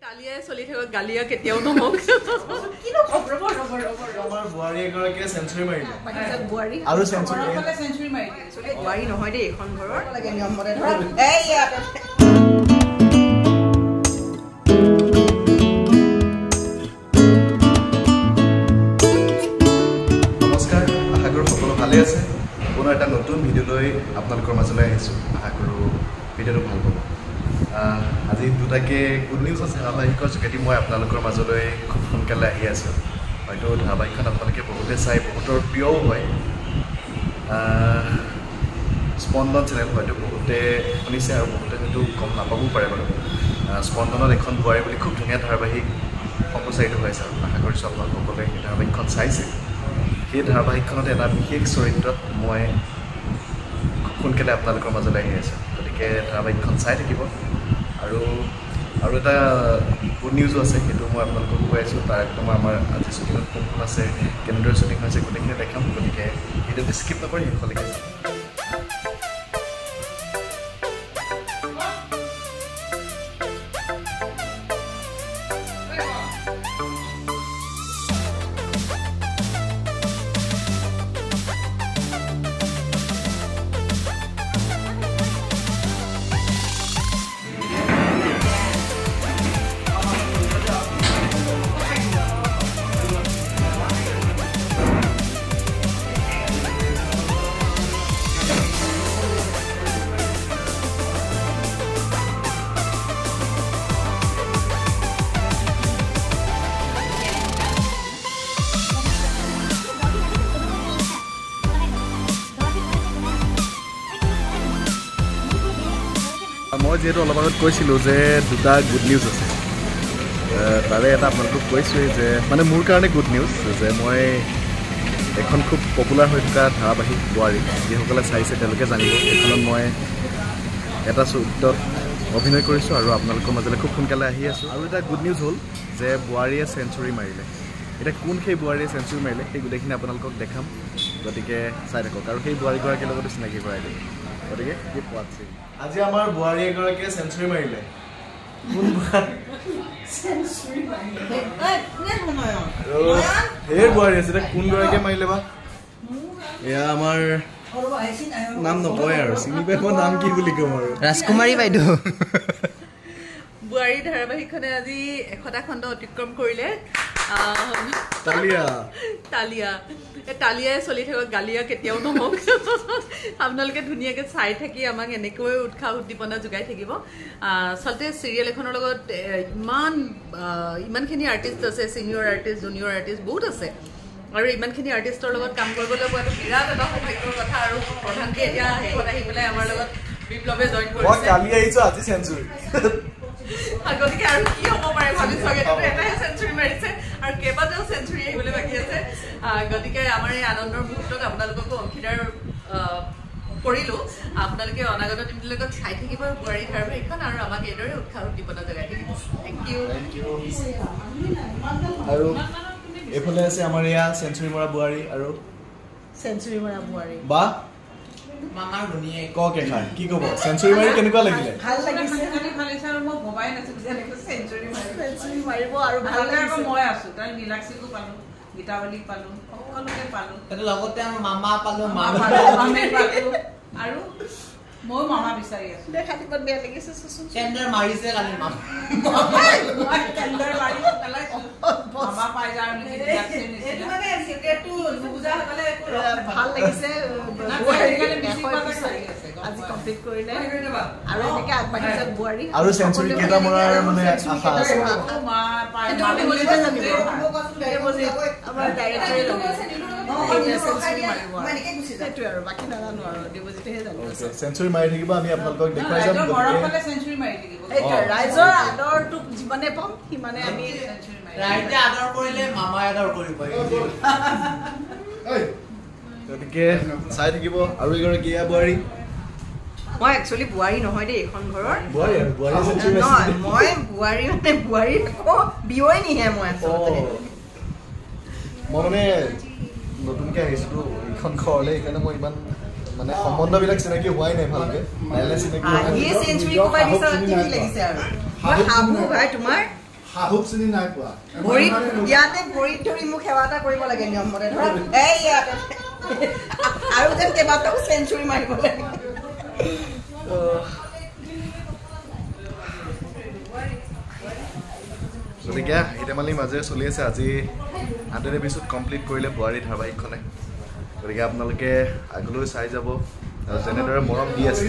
তালিয়াই চলি থাকক, গালিয়া কেতিয়াও নহওক। কিনো খবৰ? ৰ'ব ৰ'ব ৰ'ব ৰ'ব। আমাৰ বোৱাৰী এগৰাকীয়ে চেঞ্চুৰী মাৰিলে। বোৱাৰী আৰু চেঞ্চুৰী চেঞ্চুৰী মাৰিলে। বোৱাৰী নহয় দেই এইখন ঘৰৰ, লাগে নিয়মমতে ধৰা। এইয়া নমস্কাৰ, আশা কৰোঁ সকলো ভালে আছে। পুনৰ এটা নতুন ভিডিঅ' লৈ আপোনালোকৰ মাজলৈ আহিছোঁ। আশা কৰোঁ ভিডিঅ'টো ভাল পাব। আজি দুটাকে গুড নিউজ আছে। ধাৰাবাহিকৰ যোগেদি মই আপোনালোকৰ মাজলৈ খুব সোনকালে আহি আছোঁ। হয়তো ধাৰাবাহিকখন আপোনালোকে বহুতে চাই বহুতৰ প্ৰিয়ও হয়। স্পন্দন চেনেল হয়তো বহুতে শুনিছে আৰু বহুতে হয়তো গম নাপাবও পাৰে বাৰু। স্পন্দনত এখন বোৱাৰী বুলি খুব ধুনীয়া ধাৰাবাহিক সম্প্ৰচাৰিত হৈ আছে আৰু আশা কৰিছোঁ আপোনালোক সকলোৱে সেই ধাৰাবাহিকখন চাইছে। সেই ধাৰাবাহিকখনত এটা বিশেষ চৰিত্ৰত মই খুব সোনকালে আপোনালোকৰ মাজলৈ আহি আছোঁ। গতিকে ধাৰাবাহিকখন চাই থাকিব। আৰু আৰু এটা গুড নিউজো আছে, সেইটো মই আপোনালোকক কৈ আছোঁ। তাৰ আগতে মই আমাৰ আজি শ্বুটিঙত কোন কোন আছে, কেনেদৰে শ্বুটিং হৈছে গোটেইখিনি দেখাম। গতিকে ভিডিঅ'টো স্কিপ নকৰি শেষলৈকে চাব। মই যিহেতু অলপ আগত কৈছিলোঁ যে দুটা গুড নিউজ আছে, তাৰে এটা আপোনালোকক কৈছোঁৱেই যে মানে মোৰ কাৰণে গুড নিউজ যে মই এখন খুব পপুলাৰ হৈ থকা ধাৰাবাহিক বোৱাৰী, যিসকলে চাইছে তেওঁলোকে জানিব, এইখনত মই এটা চৰিত্ৰত অভিনয় কৰিছোঁ আৰু আপোনালোকৰ মাজলৈ খুব সোনকালে আহি আছোঁ। আৰু এটা গুড নিউজ হ'ল যে বোৱাৰীয়ে চেঞ্চুৰী মাৰিলে। এতিয়া কোন সেই বোৱাৰীয়ে চেঞ্চুৰী মাৰিলে সেই গোটেইখিনি আপোনালোকক দেখাম, গতিকে চাই থাকক আৰু সেই বোৱাৰীগৰাকীৰ লগতো চিনাকি কৰাই দিম। গতিকে কিপ ৱাটছিং। আজি আমাৰ বোৱাৰী এগৰাকীয়ে চেঞ্চুৰী মাৰিলে। কোন ঢেৰ বোৱাৰী আছে, এতিয়া কোনগৰাকীয়ে মাৰিলে বা? এয়া আমাৰ নাম নকয় আৰু, চিনি পাই মই নাম কি বুলি ক'ম আৰু, ৰাজকুমাৰী বাইদেউ। বোৱাৰী ধাৰাবাহিকখনে আজি 100টা খণ্ড অতিক্ৰম কৰিলে। তালিয়া তালিয়া, এই তালিয়াই চলি থাকক, গালিয়া কেতিয়াও নহওক। আপোনালোকে ধুনীয়াকৈ চাই থাকি আমাক এনেকৈ উৎসাহ উদ্দীপনা যোগাই থাকিব। আচলতে চিৰিয়েল এখনৰ লগত ইমান ইমানখিনি আৰ্টিষ্ট আছে, ছিনিয়ৰ আৰ্টিষ্ট, জুনিয়ৰ আৰ্টিষ্ট বহুত আছে, আৰু ইমানখিনি আৰ্টিষ্টৰ লগত কাম কৰিবলৈ পোৱাটো বিৰাট এটা সৌভাগ্যৰ কথা। আৰু প্ৰধানকৈ এতিয়া শেষত আহি পেলাই আমাৰ লগত বিপ্লৱে জইন কৰিছে। কালি আহিছোঁ, আজি চেঞ্চুৰী। গতিকে আৰু কি হ'ব পাৰে ভাবি চাওক, এইটো এটাহে চেঞ্চুৰী মাৰিছে আৰু কেইবাটাও চেঞ্চুৰী আহিবলৈ বাকী আছে। গতিকে আমাৰ এই আনন্দৰ মুহূৰ্তত আপোনালোককো অংশীদাৰ কৰিলোঁ। আপোনালোকে অনাগত দিনবিলাকত চাই থাকিব বোৱাৰী ধাৰাবাহিকখন আৰু আমাক এইদৰে উৎসাহ উদ্দীপনা যোগাই থাকিব। Thank you. আৰু এইফালে আছে আমাৰ এয়া চেঞ্চুৰী মৰা বোৱাৰী আৰু চেঞ্চুৰী মৰা বোৱাৰী বা মামাৰ ভনীয়েক। কওক এষাৰ, কি ক'ব, চেঞ্চুৰী মাৰি কেনেকুৱা লাগিলে? ভাল লাগিছে, ভাল লাগিছে। আৰু মই ভবাই নাছিলো যে এনেকৈ চেঞ্চুৰী মাৰিব, চেঞ্চুৰী মাৰিব আৰু ভাল লাগিছে। মই আছো, তাৰ নীলাক্ষীকো পালো, গীতাৱলীক পালো, সকলোকে পালো। লগতে আমাৰ মামা পালো, মামে পালো, আৰু ময়ো মামা বিচাৰি আছো। দেখাত ইমান বেয়া লাগিছে, চোন টেণ্ডাৰ মাৰিছে কালি মামা, টেণ্ডাৰ মাৰি পেলাইছো, মামা পাই যাওঁ নেকি। এইটো মানে চিক্ৰেটটো নুবুজাসকলে একো ভাল লাগিছে। আজি কমপ্লিট কৰিলে আৰু এনেকে আগবাঢ়ি যাওক বোৱাৰী। আৰু চেঞ্চুৰী কেইটা মৰাৰ মানে আশা আছে। আমাৰ ডাইৰেক্টৰে সেইটোৱে আৰু বাকী নাজানো আৰু দেৱজিতেহে জানিব। চেঞ্চুৰী মাৰি থাকিব, আমি আপোনালোকক দেখুৱাই যাম। ৰাইজৰ আদৰটো যিমানে পাম সিমানে আমি ৰাইজে আদৰ কৰিলে মামাই আদৰ কৰিব। গতিকে চাই থাকিব। আৰু এগৰাকী এয়া বোৱাৰী। মই একচুৱেলি বোৱাৰী নহয় দেই এইখন ঘৰৰ। নহয়, মই বোৱাৰী মানে বোৱাৰী আকৌ বিয়নীহে মই আচলতে। মই মানে নতুনকৈ আহিছিলোঁ এইখন ঘৰলৈ, সেইকাৰণে মই ইমান মানে সম্বন্ধবিলাক চিনাকি হোৱাই নাই ভালকে। আহিয়ে চেঞ্চুৰী কোবাই দিছ, কি লাগিছে আৰু? মই শাহু ভাই তোমাৰ। শাহুক চিনি নাই পোৱা। ভৰিত ইয়াতে ভৰিত ধৰি মোক সেৱা এটা কৰিব লাগে নিয়মমতে, ধৰা এই ইয়াতে আৰু যেন কেইবাটাও চেঞ্চুৰী মাৰিব লাগে। গতিকে হাঁহি ধেমালিৰ মাজেৰে চলি আছে। আজি 100 এপিছ'ড কমপ্লিট কৰিলে বোৱাৰী ধাৰাবাহিকখনে। গতিকে আপোনালোকে আগলৈ চাই যাব আৰু যেনেদৰে মৰম দি আছে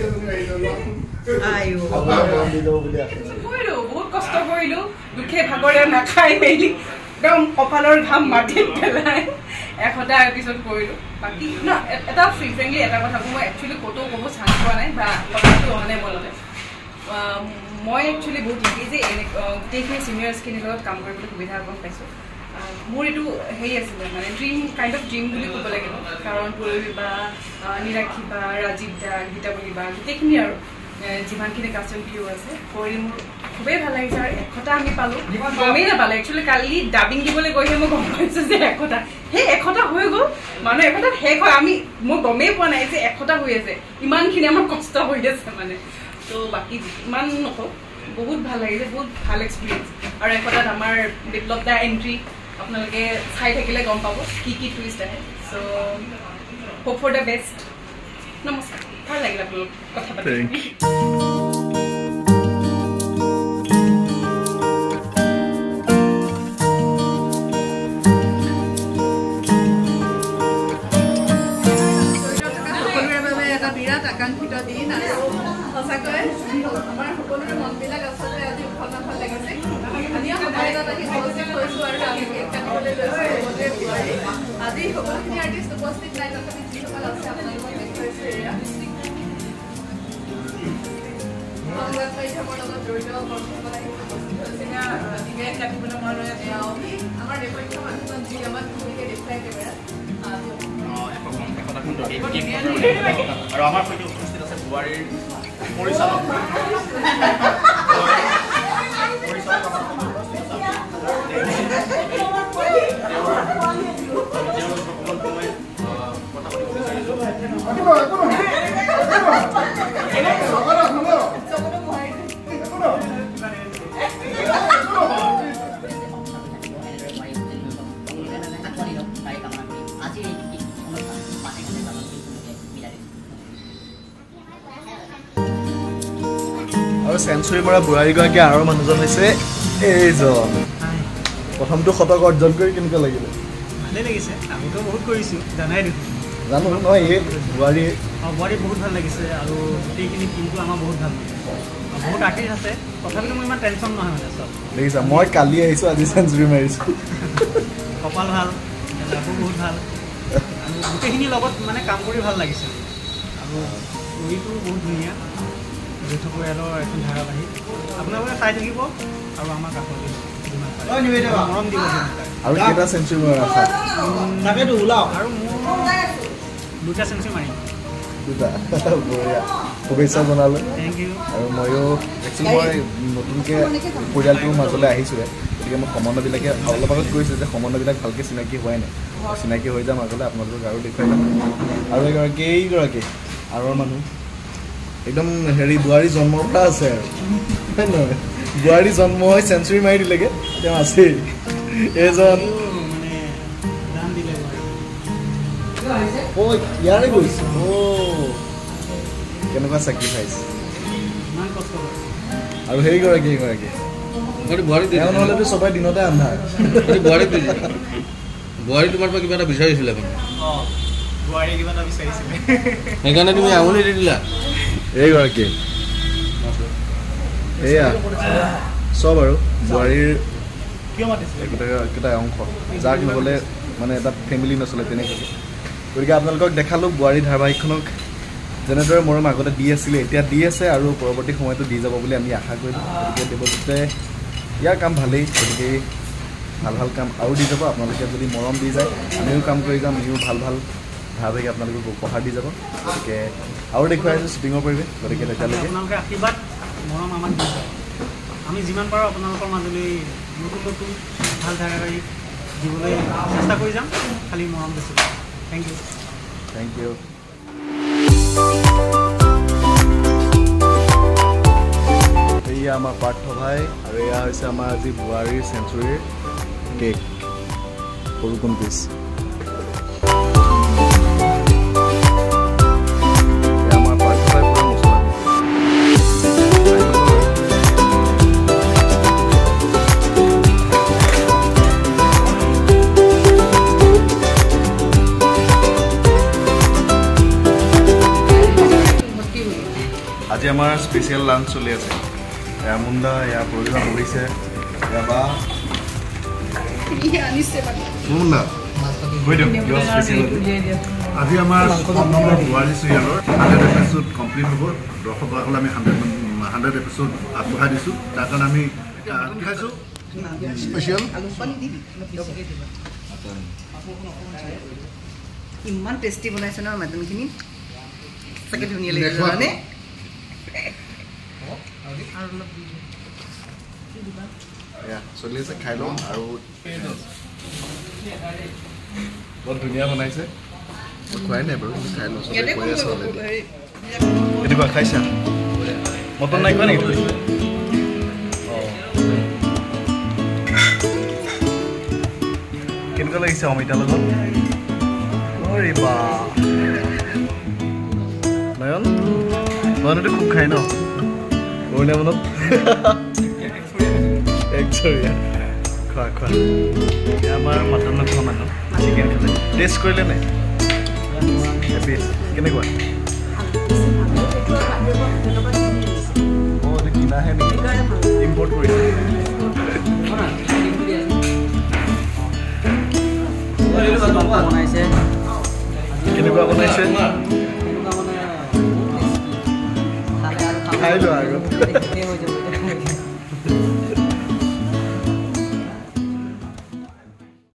বহুত কষ্ট কৰিলোঁ, দুখে ভাগৰে নাখাই মেলি একদম কপালৰ ঘাম মাটিত পেলাই 100টা এপিছ'ড কৰিলোঁ। বাকী ন এটা ফ্ৰেংকলি এটা কথা মই একচুৱেলি ক'তো ক'ব চান্স পোৱা নাই বা কথাটো অহা নাই মোৰ মনলৈ। মই একচুৱেলি বহুত লাকি যে এনে গোটেইখিনি ছিনিয়ৰ্ছখিনিৰ লগত কাম কৰিবলৈ সুবিধা অকণ পাইছোঁ। মোৰ এইটো হেৰি আছিলে মানে ড্ৰিম, কাইণ্ড অফ ড্ৰিম বুলি ক'ব লাগিব। কাৰণ পূৰবী বা নীলাক্ষী বা ৰাজীৱ দা, গীতাবলী বা গোটেইখিনি আৰু যিমানখিনি কাষ্ট এণ্ড ক্ৰিউ আছে কৰি মোৰ খুবেই ভাল লাগিছে। আৰু 100টা আমি পালোঁ, গমেই নাপালোঁ একচুৱেলি। কালি ডাবিং দিবলৈ গৈহে মই গম পাইছোঁ যে 100টা, সেই 100টা হৈ গ'ল মানে 100টা শেষ হয়। আমি মই গমেই পোৱা নাই যে 100টা হৈ আছে, ইমানখিনি আমাৰ কষ্ট হৈ আছে মানে। ত' বাকী ইমান নকওঁ, বহুত ভাল লাগিছে, বহুত ভাল এক্সপিৰিয়েঞ্চ। আৰু 100টাত আমাৰ বিপ্লৱ দা এণ্ট্ৰি আপোনালোকে চাই থাকিলে গম পাব কি কি টুইষ্ট আহে। So hope for the best. নমস্কাৰ, ভাল লাগিল আপোনালোক কথা পাতি। সকলোৰে বাবে এটা বিৰাট আকাংক্ষিত দিন আৰু সঁচাকৈ আমাৰ সকলোৰে মনবিলাক আচলতে আজি উখল মাখল লাগিছে। ধুনীয়া সময় এটাত আহি উপস্থিত হৈছোঁ আৰু আমি কেক কাটিবলৈ লৈছোঁ বোৱাৰী। আজি সকলোখিনি আৰ্টিষ্ট উপস্থিত নাই, তথাপি যিসকল আছে আপোনালোকক দেখুৱাইছোঁ। এয়া সংবাদ মাধ্যমৰ লগত জড়িত কৰ্মীসকল আহি উপস্থিত হৈছে। কেক কাটিবলৈ মই ৰৈ আছোঁ। আমাৰ নেপথ্য মানুহজন যি আমাক ধুনীয়াকৈ দেখুৱাই কেমেৰাত। আৰু আমাৰ সৈতে উপস্থিত আছে বোৱাৰীৰ পৰিচালক। কথা পাতিব বিচাৰিছোঁ। আৰু চেঞ্চুৰী মৰা বোৱাৰীগৰাকী আৰু মানুহজন হৈছে এইজন। প্ৰথমটো শতক অৰ্জন কৰি কেনেকুৱা লাগিলে? ভালেই লাগিছে, আমিতো বহুত কৰিছোঁ, জানাই দেখোন। জানো নহয়, এই বোৱাৰী বোৱাৰী বহুত ভাল লাগিছে আৰু গোটেইখিনি টিমটো আমাৰ বহুত ভাল লাগিছে। বহুত আৰ্টিষ্ট আছে, তথাপিতো মোৰ ইমান টেনশ্যন নহয় মানে চব। দেখিছা, মই কালি আহিছোঁ, আজি চেঞ্চুৰী মাৰিছোঁ। কপাল ভাল, লাভো বহুত ভাল আৰু গোটেইখিনিৰ লগত মানে কাম কৰি ভাল লাগিছে। আৰু ষ্টৰিটো বহুত ধুনীয়া, যৌথ পৰিয়ালৰ এখন ধাৰাবাহিক। আপোনালোকে চাই থাকিব আৰু আমাক আঁকোৱালি মৰম দিব। আৰু কেইটা চেঞ্চুৰী মৰাৰ আশা? তাকেতো ওলাওক। আৰু মোৰ 2টা চেঞ্চুৰী মাৰিম। 2টা, বঢ়িয়া, শুভেচ্ছা জনালোঁ। Thank you. আৰু ময়ো একচুৱেলি মই নতুনকৈ পৰিয়ালটোৰ মাজলৈ আহিছোঁহে, গতিকে মই সম্বন্ধবিলাকে অলপ আগত কৈছোঁ যে সম্বন্ধবিলাক ভালকৈ চিনাকি হোৱাই নাই। চিনাকি হৈ যাম আগলৈ, আপোনালোকক আৰু দেখুৱাই যাম। আৰু এগৰাকী এইগৰাকী আৰৰ মানুহ, একদম হেৰি বোৱাৰী জন্মৰ পৰা আছে আৰু হয় নহয়? বোৱাৰী জন্ম হৈ চেঞ্চুৰী মাৰি দিলেগৈ, তেওঁ আছেই এইজন। অ' ইয়াৰে গৈছে। অ' কেনেকুৱা চেক্ৰিফাইচ। আৰু সেইগৰাকী এইগৰাকী তেওঁ নহ'লেতো চবেই দিনতে আন্ধাৰ। বোৱাৰী তোমাৰ পৰা কিবা এটা বিচাৰিছিলে মানে? বোৱাৰী কিবা এটা বিচাৰিছিলে, সেইকাৰণে তুমি আঙুলি দি দিলা। এইগৰাকী এয়া চব আৰু বোৱাৰীৰ একোটা অংশ, যাক নহ'লে মানে এটা ফেমিলি নচলে তেনেকুৱাকৈ। গতিকে আপোনালোকক দেখালোঁ বোৱাৰী ধাৰাবাহিকখনক যেনেদৰে মৰম আগতে দি আছিলে, এতিয়া দি আছে আৰু পৰৱৰ্তী সময়তো দি যাব বুলি আমি আশা কৰিলোঁ। গতিকে দেৱজিতে ইয়াৰ কাম ভালেই, গতিকে ভাল ভাল কাম আৰু দি যাব। আপোনালোকে যদি মৰম দি যায় আমিও কাম কৰি যাম, আমিও ভাল ভাল ধাৰাবাহিক আপোনালোকক উপহাৰ দি যাব। গতিকে আৰু দেখুৱাই আছোঁ শ্বুটিঙৰ পৰিৱেশ। গতিকে তেতিয়ালৈকে আপোনালোকে আশীৰ্বাদ মৰম আমাক দি যাব। আমি যিমান পাৰোঁ আপোনালোকৰ মাজলৈ নতুন নতুন ভাল ধাৰাবাহিক দিবলৈ চেষ্টা কৰি যাম, খালি মৰম বেছি। Thank you. Thank you. এয়া আমাৰ পাৰ্থ ভাই আৰু এয়া হৈছে আমাৰ আজি বোৱাৰীৰ চেঞ্চুৰীৰ কেক সৰু কোন পিচ। আমাৰ পাৰ্থ ভাই পুৰা মছলা। আজি আমাৰ স্পেচিয়েল লাঞ্চ চলি আছে। এয়া মুণ্ডা, এয়া প্ৰয়োজন বহিছে, এয়া বা মুণ্ডা আজি আমাৰ বোৱাৰী চিৰিয়েলৰ 100 এপিছ'ড কমপ্লিট হ'ব। দৰ্শকসকলে আমি 100 এপিছ'ড আগবঢ়াই দিছোঁ, তাৰ কাৰণে আমি খাইছোঁ স্পেচিয়েল। ইমান টেষ্টি বনাইছে ন মাটনখিনি, সঁচাকৈ ধুনীয়া লাগিছে জানানে? চলি আছে, খাই লওঁ। আৰু বৰ ধুনীয়া বনাইছে, মই খোৱাই নাই বাৰু, কিন্তু খাই লওঁ। চবেই কৈ আছে অলৰেডি। কেনেকুৱা খাইছা? মটন নাই খোৱা নেকি তুমি? অঁ, কেনেকুৱা লাগিছে অমিতাৰ লগত? অৰে বা, নয়ন নয়নতো খুব খায় ন অৰুণা মনত একচৰীয়া। খোৱা খোৱা। এতিয়া আমাৰ মটন নোখোৱা মানুহ চিকেন খালে। টেষ্ট কৰিলে নাই এপিচ? কেনেকুৱা? অঁ, এইটো কিনাহে নেকি? ইম্পৰ্ট কৰিছে। কেনেকুৱা বনাইছে? খাই লোৱা আগত।